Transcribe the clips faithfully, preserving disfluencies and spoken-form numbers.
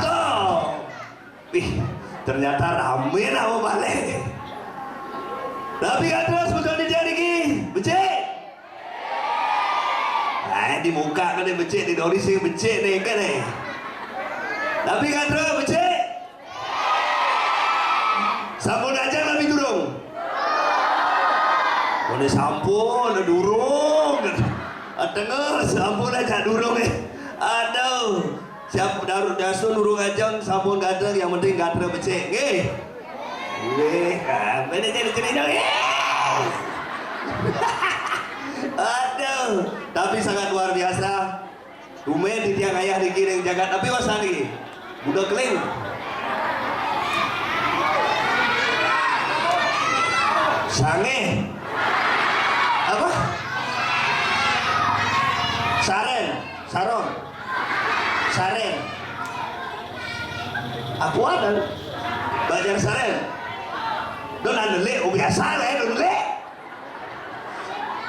Stop. Wih, ternyata rame nak mau balik. Tapi kan terus betul di dia lagi. Becik. Eh, di muka kan dia becik, di dori sing becik ni kan ni. Tapi kan terus becik. Sampun ajang tapi durung. Boleh sampun, durung. Tengah sampun aja durung eh. Aduh. Siap daru dasun durung ajang sampun ganteng, yang penting gatra becik. Nggih. Nggih, kan. Beda jadi cerita. Aduh, tapi sangat luar biasa. Tumben titiang ayah niki ring jagat, tapi wasan niki. Buda keling. Sangeh. Apa? Saren, sarong. Saren. Apa ada? Banjar Saren. Don anu lek, oh, biasa lah, don lek.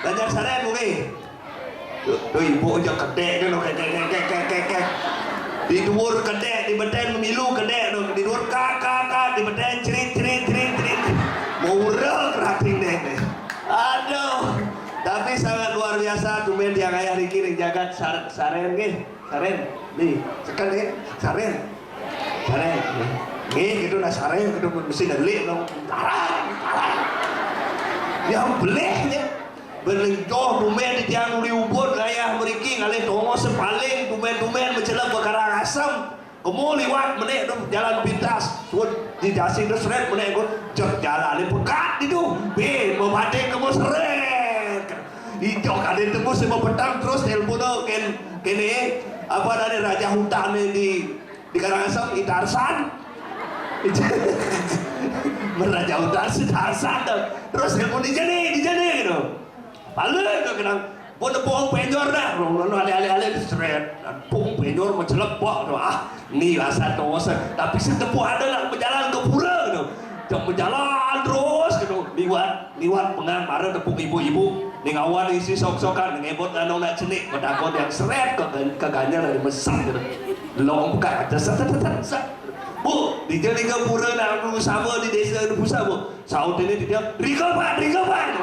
Banjar Saren mungkin. Tuh, tuh, ibu aja kedek kan, kek, kek, kek, kek, kek, kek. Di duur kedek, di beten milu kedek, tuh. Di duur kak, kak, kak, di beten cerit, cerit, cerit, cerit. Mau urel kerating deh, deh. Aduh, tapi sangat luar biasa, tumben tiang ayah niki ring jagat Sar-, Saren nggih, Saren, di, sekel nggih, Saren. Saren. Nggih, gitu nah Saren, gitu mesti delik dong. Tarang, tarang. Yang belehnya. Berlenjoh tumben di tiang uli ubud rayah meriki ngalih tongos sepaling tumben-tumben mencelep bekarang asem. Kemu liwat menek tu jalan pintas. Suud di dasi tu seret menek ku. Cek jalan ni pekat di tu. Be, membatik kemu seret. Ijo kadin temu sama petang terus telepon tu ken, kene, apa dari Raja Hutan ni di, di Karangasem, i Tarsan. Meraja Hutan si Tarsan tu. Terus telepon di jani, di jani gitu. Balik ke kenang. Pun tepung penjor dah. Rong rono ale-ale-ale seret. Tepung penjor mencelepok tu. Ah, ni rasa tu. Tapi si tepung ada nak berjalan ke pura tu. Cak berjalan terus gitu. Liwat, liwat pengang mara tepung ibu-ibu. Ning awan isi sok-sokan, ngebot nganong nak cenik. Bedakon yang seret ke, ke ganjal dari mesem gitu. Long buka aja set, set, set, set. Bu, di jani ke pura nak sama di desa di pusat, Bu. Saut ini dia, "Riga, Pak, riga, Pak."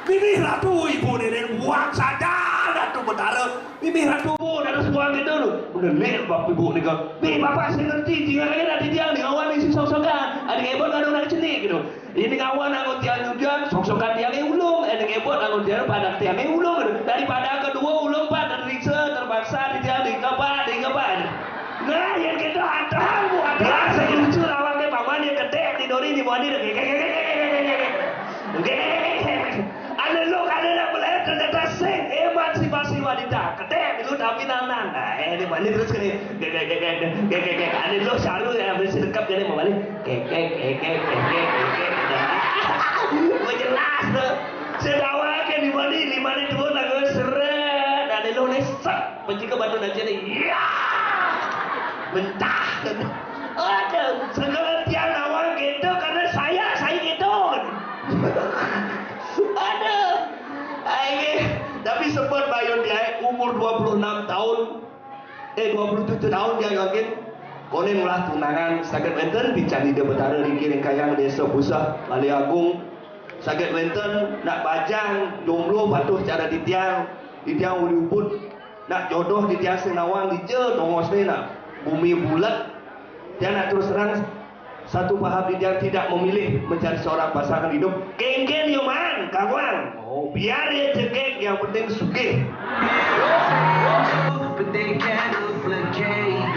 Mimih Ratu, ibu nenek buang saja Ratu Betara. Mimih Ratu, Bu, nak sebuah gitu tu. Udah lek bab ibu ni ke. Mih, bapak saya ngerti, tinggal lagi nanti dia ni, awan ni si sok-sokan. Ada ngebot, ada nak cenik gitu. Ini kawan angon tiang nyudian, sok-sokan tiang ulung. Ada ngebot angon tiang padak tiang ulung gitu. Daripada kedua ulung, Pak, teriksa, terpaksa, di tiang, di kapal, di kapal. Nah, yang kita hantam, Bu, ada. Biasa lucu lawan ke paman yang kedek, di dori, di mani, di Ane lo kada nak belahir ternyata sing emansipasi wanita. Kedek dulu tapi nanan. Nah, eh, ini balik terus ke ni. Gek, gek, gek, gek, gek, gek, gek. Ane lo saru ya, mesti lengkap jadi mau balik. Gek, gek, gek, gek, gek, gek, gek. Nah. Jelas tu. Sedawa ke di mana, di mana tu nak seret. Ane lo ni set. Menjaga batu dan jadi, ya! Mentah. Aduh, segala tiang nawang gitu karena saya, saya gitu. Aduh. Aye, tapi sempat bayun dia umur dua puluh enam tahun, eh, dua puluh tujuh tahun dia yakin. Konen lah tunangan, sakit wenten, bincang di Betara, di Kiring Kayang, Desa Pusah, Bali Agung. Sakit wenten, nak bajang, jomblo, patuh cara titiang, titiang uli ubud. Nak jodoh di tiang sing nawang dija tongos ni nak bumi bulat. Tiang nak terus terang, satu paham di tiang tidak memilih mencari seorang pasangan hidup. Kengken yo man, kawan. Oh, biar dia cekek, yang penting sugih. But they can't duplicate.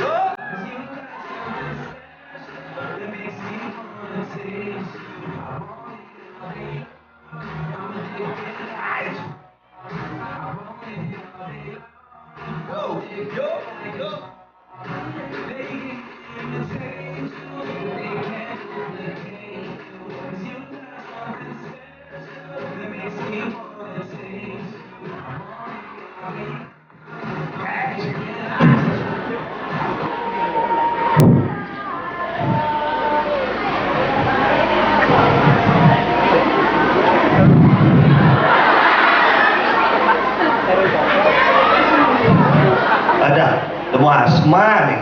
Temu asma nih.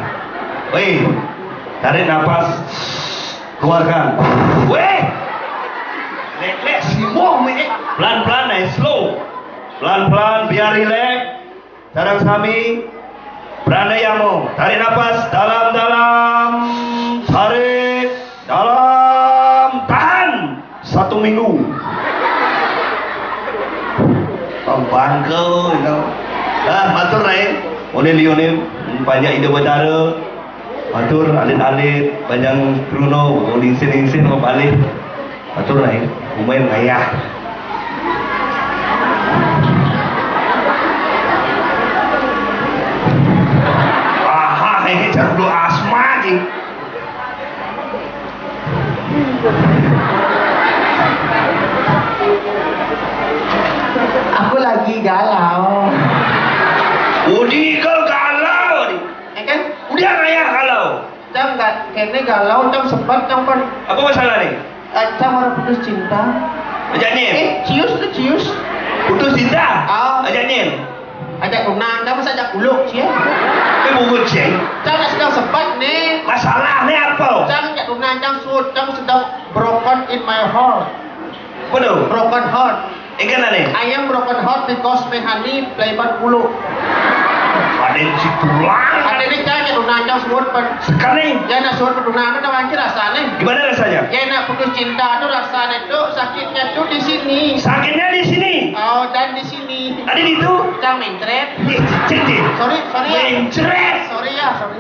Wih, tarik napas, keluarkan. Wih, lek-lek simoh nih. Pelan-pelan, naik slow. Pelan-pelan, biar rileks. Sareng sami pranayama. Tarik napas dalam-dalam, tarik dalam, tahan satu minggu. Pembangkel, you know. Ah, matur, Rai. Oleh lione, banyak Indo Betara. Matur, alit-alit, banyak Bruno, lingsin-lingsin, mau balik. Matur, Rai. Umai ngayah. Aha, eh, jangan dulu asma, Cing. Aku lagi galau. Udi kau galau, Di. Eh kan? Udah ngayah galau. Cang nggak, kene galau, cang sebat, cang pan. Apa masalah nih? Eh, cang orang putus cinta. Ajak nyil. Eh, cius tuh cius. Putus cinta. Ah. Ajak nyil. Ajak tunang, cang masa ajak kuluk sih ya. Ini bungut, Cing. Cang nggak sedang sebat nih. Masalahnya apa? Cang ajak tunang, cang sud, cang sedang broken in my heart. Apa tuh? Broken heart. Ikan nih. I am broken heart because my honey play bad kuluk. Ada si tulang. Ada nih cang ajak tunang, cang sud pan. Sekarang nih. Ya nak sud tunang, ada wajar rasanya. Gimana rasanya? Ya nak putus cinta tuh rasanya tuh sakitnya tuh di sini. Sakitnya di sini. Oh, dan di sini. Ada di itu. Cang mencret. Ih, Cing, Cing. Sorry, sorry ya. Mencret. Sorry ya, sorry.